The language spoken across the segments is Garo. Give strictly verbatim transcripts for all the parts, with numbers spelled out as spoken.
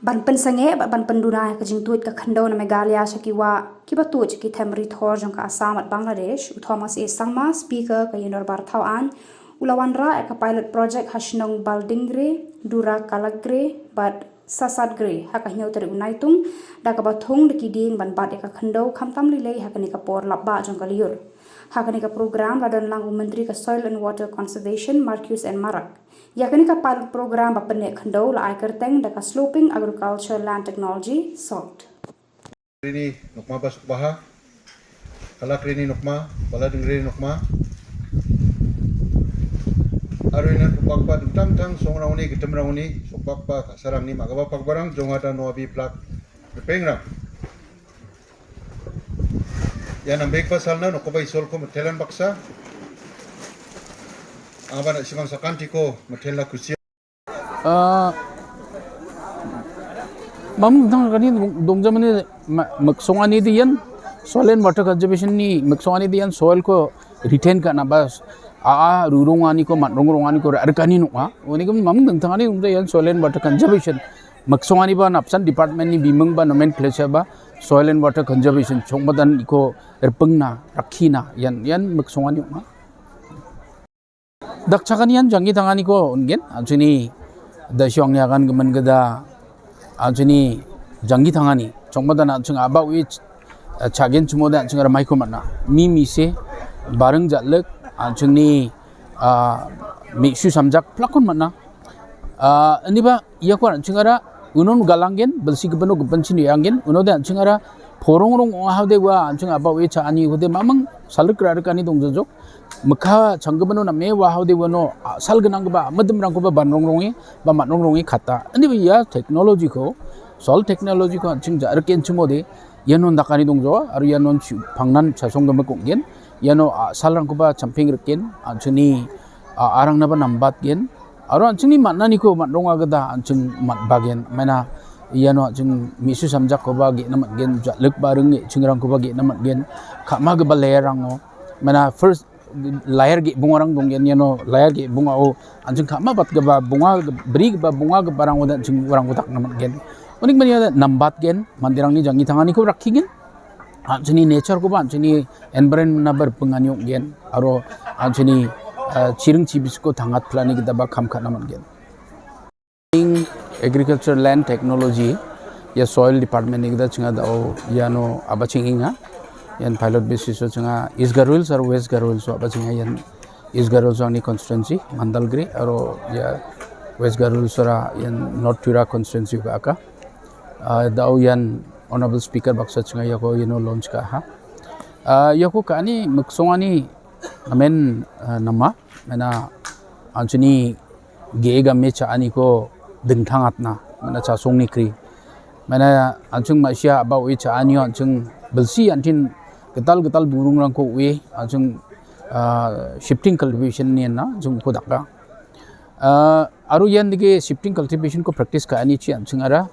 Ban pynsange bad ban pynduna ia ka jingtuid ka khyndew na Meghalaya sha ki wah kiba tuid ki them ri thor jong ka Assam bad Bangladesh, u Thomas A Sangma, Speaker ka Ïewnyawrbha Thaw Aiñ, u la wanrah ia ka pilot project ha shnong Baldingre, Dura Kalagre bad Sasatgre ha ka hynñiew tarik u Naitung, da kaba thung da ki dieng ban bat ia ka khyndew khamtam lilei ha kane ka por lapbah jong ka lyiur. Ha kane ka program la don lang u Myntri ka Soil and Water Conservation, Marcuise N Marak. Ia kane ka pilot program ba pynneh khyndew la ai kyrteng da ka Sloping Agriculture Land Technology, SALT. Rini nokma ba sokbaha, Kalakrini nokma, Baladingrini nokma, aro inan sokbakba dingtang dingtang songrangoni, gitimrangoni sokbakba ka·sarangni ma·gipa pakbarang, jongada noabi plak ripengrang. Ia nambegipa salna nokoba Isolko mitelna baksa. Angaba na·simang sakantiko mitelna kusia. Ah, mamung dingtang kani dong-, dongjamani ma-, miksonganide ian soil and water conservation-ni miksonganide ian soil-ko retain ka·na ba s-, a·a ruronganiko man·rongronganiko ra·rikani nong·a. Unikon mamung dingtangani dongja ian soil and water conservation. Miksonganiba napsan department-ni biming ba nomenclature ba soil and water conservation chongbadaniko ripingna, rakkina ian, ian miksongani ong·a. Dakchakani ian janggi tanganiko on·gen, an·chingni da·sio angni agan gimin gita an·chingni janggi tangani chongbadan an·ching a·ba o·e ch-, cha·genchimode an·ching aro maiko man·a. Mi mise, baring jal·ik, an·chingni, ah, me·su samjak plakkon man·a. Ah, indiba iako an·chingara unon galanggen, bilsi gipino gipinchi re·anggen, unode an·chingara porongrong ong·ahode ua an·ching a·ba o·e cha·anihode mamung salrik ra·rikani dongjajok. Mikha changgipino name uahode uano a·sal gnanggipa a·midimrangkoba banrongronge ba man·rongronge kata. Indiba ia technology-ko, soil technology-ko an·ching ja·rikenchimode iano dakani dongjawa aro ianon chu-, pangnan chasonggimik ong·gen. Iano a·salrangkoba champeng riken, an·chingni a-, arangnaba nambatgen. Aro an·chingni man·aniko man·ronga gita an·ching man·bagen. Maina iano an·ching me·su samjakkoba ge·na man·gen, jal·ik baring ge·chingrangkoba ge·na man·gen. Ka·magipa layer-rango, maina first layer ge·bongarang donggen, iano layer ge·bongao an·ching ka·mabatgipa bonga, brigipa bongagiparangode an·ching uarangko dakna man·gen. Unikmani ia nambatgen, manderangni janggi tanganiko rakkigen. An·chingni nature-koba an·chingni environment-naba ripingani ong·gen. Aro an·chingni, ah, chiring chibisko tangatpilani gitaba kam ka·na man·gen. Agriculture Land Technology, ia Soil Department-ni gita chinga da·o iano a·bachengenga. Ian pilot basis-o chinga East Garo Hills aro West Garo Hills-o a·bachenga. Ian East Garo Hills-o angni constituency, Mandalgiri, aro ia West Garo Hills-ora ian North Tura constituency-o ka·aka. Ah, da·o ian Honorable Speaker baksa chinga iako iano launch ka·aha. Ah, iako ka·ani miksongani namen, ah, nama, mena an·chingni ge·e game cha·aniko dingtangatna, mena chasongni kri. Mena an·ching ma·sia a·ba o·e cha·anio an·ching bilsi an·tin gital gital burungrangko o·e an·ching, ah, shifting cultivation-ni an·a an·ching uko daka. Ah, aro ian dike shifting cultivation-ko practice ka·anichi an·chingara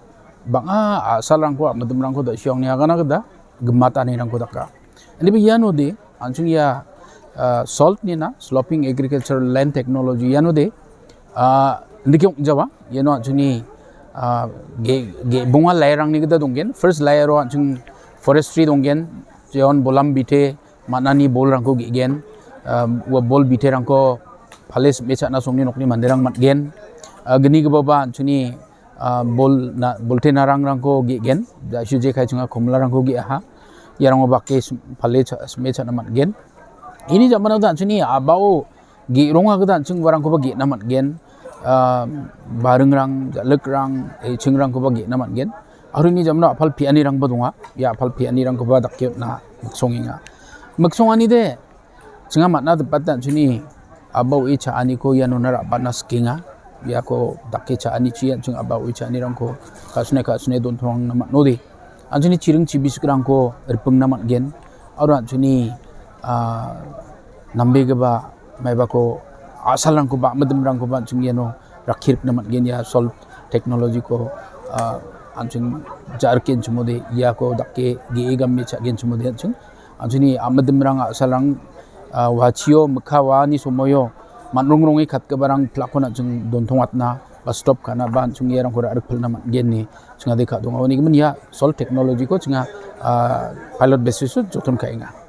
bang·a a·salrangko, a·midimrangko da·sio angni agana gita gimatanirangko daka. Indiba ianode an·ching ia, ah, SALT-ni na, Sloping Agricultural Land Technology ianode, ah, indike ong·jawa. Iano an·chingni, ah, ge-, ge-, bonga layer-rangni gita donggen. First layer-o an·ching forestry donggen, jeon bolam bite, man·ani bolrangko ge·gen, ah, ua bol biterangko pale sim·e cha·na songni nokni manderang man·gen. Ah, gnigipaba an·chingni, ah, bol na-, bolte narangrangko ge·gen, ja·sio jekai chinga komlarangko ge·aha. Iarango bake sim-, pale cha-, sim·e cha·na man·gen. Ini jamano da an·chingni a·bao ge·ronga gita an·ching uarangkoba ge·na man·gen. Ah, baringrang, jal·ikrang, e·chingrangkoba ge·na man·gen. Aro ini jamano a·pal pe·anirangba donga. Ia a·pal pe·anirangkoba dake on·na miksongenga. Miksonganide chinga man·a dipate an·chingni a·ba o·e cha·aniko ianona ra·bana sikenga. Iako dake cha·anichi an·ching a·ba o·e cha·anirangko ka·sone ka·sone dontongrangna man·ode. An·chingni chiring chibisikrangko ripingna man·gen. Aro an·chingni, ah, nambegipa maibako a·salrangkoba, a·midimrangkoba an·ching iano rakki rikna man·gen ia SALT technology-ko, ah, an·ching ja·rikenchimode, iako dake ge·e game cha·genchimode an·ching. An·chingni a·midimrang a·salrang, ah, wachio mikka waani somoio man·rongronge katgiparang plak-kon an·ching dontongatna, ba stop ka·na ba an·ching iarangko ra·rikpilna man·gen ine chingade ka·donga. Uni gimin ia salt technology-ko chinga, ah, pilot basis-o joton ka·enga.